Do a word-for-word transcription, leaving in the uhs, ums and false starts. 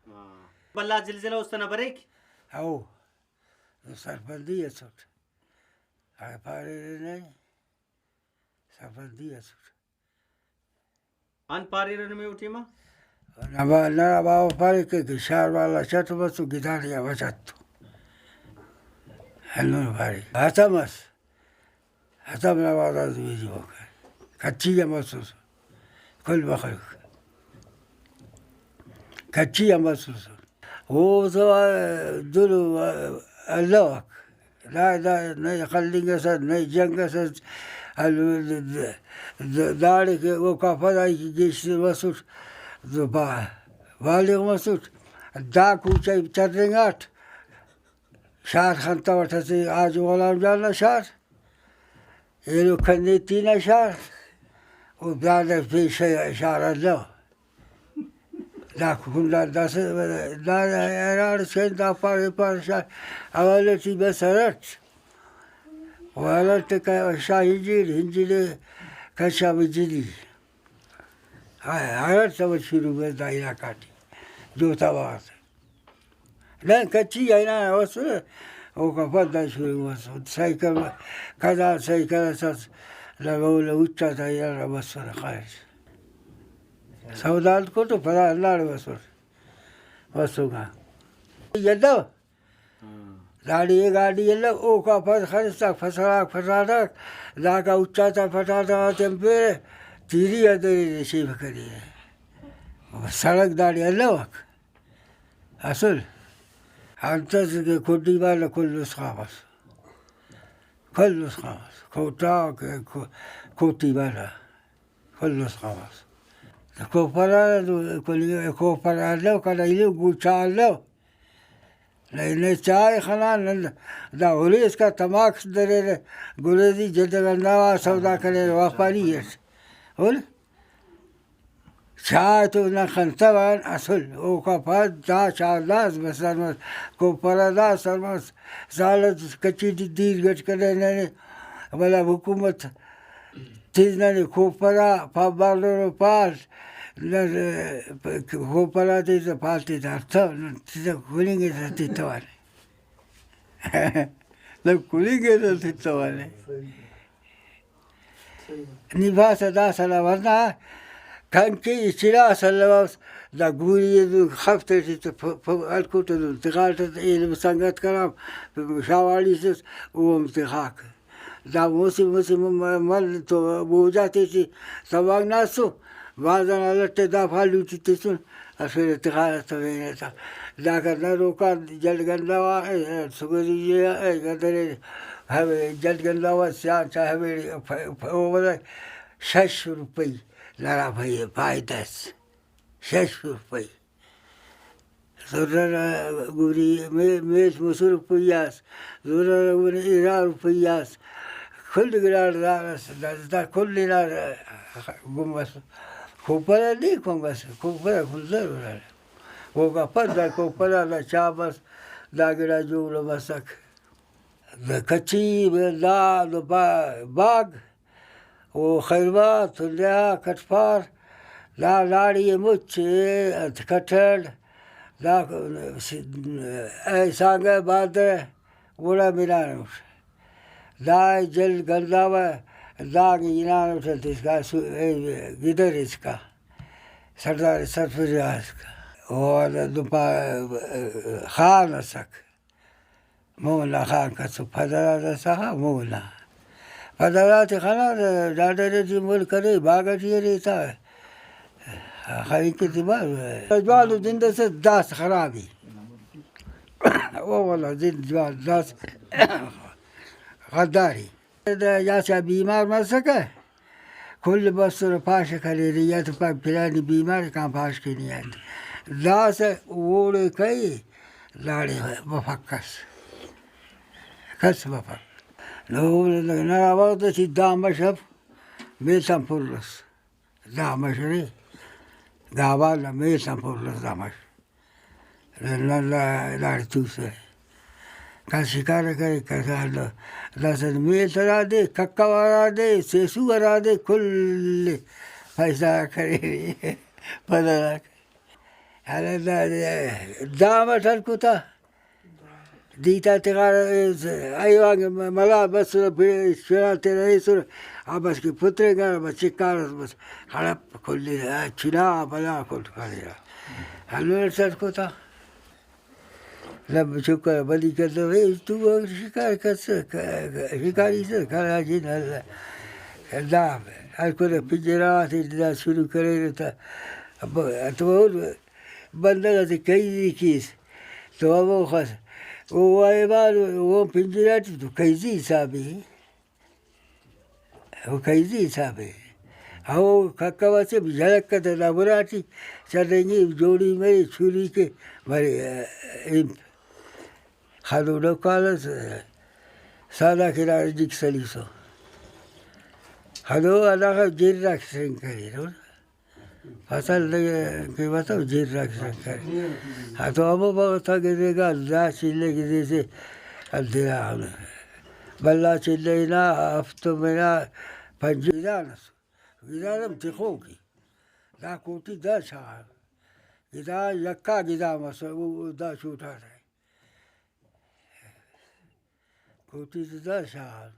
ہاں۔ بھلا زلزلہ است ئنا بریک؟ او، سرپندی ئسٹ۔ ہائے پاریرے نئے، سرپندی ئسٹ۔ انت پاریرہ نمے او ٹائما؟ ننا با-، ننا باوہ پارے کہ، کہ شار والا چٹ بس تو گدانے آ بچت تو۔ ہندن پارے۔ ختم ئس۔ ختم نا بعد آ زوی جوڑ کر۔ کچی آ مسوس۔ کل مخلوق۔ کچی آ مسوس۔ او تو دلو الوک۔ دا، دا نئے خلنگ ئس، نئے جنگ ئس، ال-، دا-، داڑے کہ اوکا پد ای کہ گیشتر مسٹ، تو با-، بالغ مسٹ۔ دا کوچہ چرینگاٹ، شار خنتوٹ اسہ حاجی غلام جان نا شار، ایلو کندیتی نا شار، او دادے پیش شار الو۔ دا کنڈا داسہ دا ہراڑ سین دا پار ایپار شاہ اول ٹی بس ہرٹ و ہرٹ ک-، شاہ ہنجیر، ہنجیر کشا بجلی۔ ہاں، ہرٹ سبت شروع بس دا علاقہ ٹی جوتا باغ سے۔ نن کچی آ ہنانہ بسرہ، اوکا پد دا شروع بس۔ سائیکل، کنا سائیکل اس، اس لگولہ اچا تا ہنانہ بسرہ خیر۔ سودا ہلکٹو پدا ہنداڑے بسر، بسنگا۔ یلو؟ داڑے اے گاڈی یلو، اوکا پد خنسا فصل آک پٹاٹک، داکا اچا تا پٹاٹک آتے پیرہ، تیری آ دریرہ، شیف کریرہ۔ سڑک داڑے الوک۔ اسل انتس کہ کڈی والا کل نسخان مس، کل نسخان مس، کوٹہ کہ کو-، کوٹی والا کل نسخان مس۔ کوپرا، کوپرا الو کنا ایلو گل چا الو۔ نئے، نئے چائے خنان نن دا ہُرے اسکا تماک دریرہ، گریزی جد گندا غا سودا کریرہ واپاری اٹ۔ ہُر؟ چائے تو نن خنتوان اسل، اوکا پد دا چار داس بسر مس، کوپرا داس سر مس، سالت کچی ٹی دیر گٹ کرینے، ولدا حکومت تیز ننے کوپرا پا-، بارڈر و پاٹ، نن کوپرا تے تہ پاٹ تے تہ ہرتو، نن تیتہ کلنگ تے تہ تتوانے۔ نن کلنگ تے تہ تتوانے۔ نی باسہ داسہ نا ورنا کن کہ چڑاس الوس، دا گوری ئے دن خف تیٹی تہ پ-، پ-، ہلکوٹہ دن تخاٹہ تہ ایلم سنگت کرام شاواڑی سس او ہم تخاکہ۔ دا موسم، موسم م-، مل تو بوجا تیٹی سوانگ نا اسو، بھاز ئنا لٹ ئے دا پالو ٹی تسن، اسہ تخارہ تبینہ تا۔ داکان دروکان جل گنداوا، اے، سگری اے، اے، گدرے، ہمے جل گنداوا سیان چا ہمے پ-، پ-، او ولدا شش روپئی ننا پائے-، پائدہ اس۔ شش روپئی۔ زر ئنا گوری مے-، میڷ مسہ روپئی اس، زر ئنا گوری ارا روپئی اس، کل گڑاٹ دار اس، دا، دا کل ہنار گم اس۔ کوپر آ نی کم بس، کوپر آ کل ضرور ارے۔ اوکا پد دا کوپر آ دا چا بس، دا گڑا جوڑ مسک۔ دا کچی دا، دا با-، باغ، او خیرباد، تندیا، کٹپار، دا لاڑی مچ انت کٹڑ، دا اے سانگہ بادرہ گڑا ملانٹ۔ دا جل گنداوہ، دا ہنانٹ انت اسکا سو-، اے گدر اسکا، سردار سرفراز اسکا۔ او دا دپا خان اسک۔ مونا خان کس پدرا داسا مونا۔ پدرا تے خنا ڈاڈر ٹی مول کرے، باغ ٹی ارے تا خننگ کہ تے بھاز۔ جوانو زند ئس داس خرابی۔ او والا زند جوان داس غداری۔ دا یاسا بیمار مسکہ۔ کل بسر پاش کریرے، یا تو پا-، پلانی بیمار کان پاش کینی انت۔ داسہ اوڑے کئے، داڑے بفک کس۔ کس بفک۔ نو ننا وخت ٹی دا مش اف، میل آن پُر ئس۔ دا مش ارے، گابان نا میل آن پُر ئس دا مش۔ نن دا-، داڑے توسہ۔ کس شکار ءِ کرے، کس ہندا-، داسہ میڷ ہرادے، ککو ہرادے، سیسو ہرادے، کل پیسہ غاک ارے، پدر آک۔ ہرا دا، دا مٹ ہلکو تا۔ دیتا تغار ایوان ملا بس، چنا تیرا ایسر، آ بس کہ پترے گار بس چکار اس بس۔ ہڑپ کھلی چنا بلا کھل کرے۔ ہلو سر کو تا۔ لب چکر بدی کر دو، اے تو شکار کس، شکاری سے کرا جن اللہ۔ دا ہر کو پنجرا سے دا شروع کرے تا۔ اب تو بندغ اسہ قیدی کیس تو ہموخس او ایوان او پنجرہ ٹی تو قیدی حسابے، او قیدی حسابے۔ او ککو اسہ جلکہ تا دا براٹی چرینگی جوڑی مرے چھری کے مرے، ام، خدو ڈکال اس سادا کرا جک سلیسو۔ خدو ہنداخہ جرا کسنگ کریرہ۔ فصل دے کہ بتو جرک شکر۔ ہتو ہمو وخت آ گدے گا دا چلے گدے سے اندرا ہم۔ بھلا چلے نا ہفتم نا پنجو گدان ئس۔ گدان ہم تخوک ءِ۔ دا کوٹی دا شار۔ گدان یکا گدان مس، او دا چوٹا رہے۔ کوٹی تے دا شار۔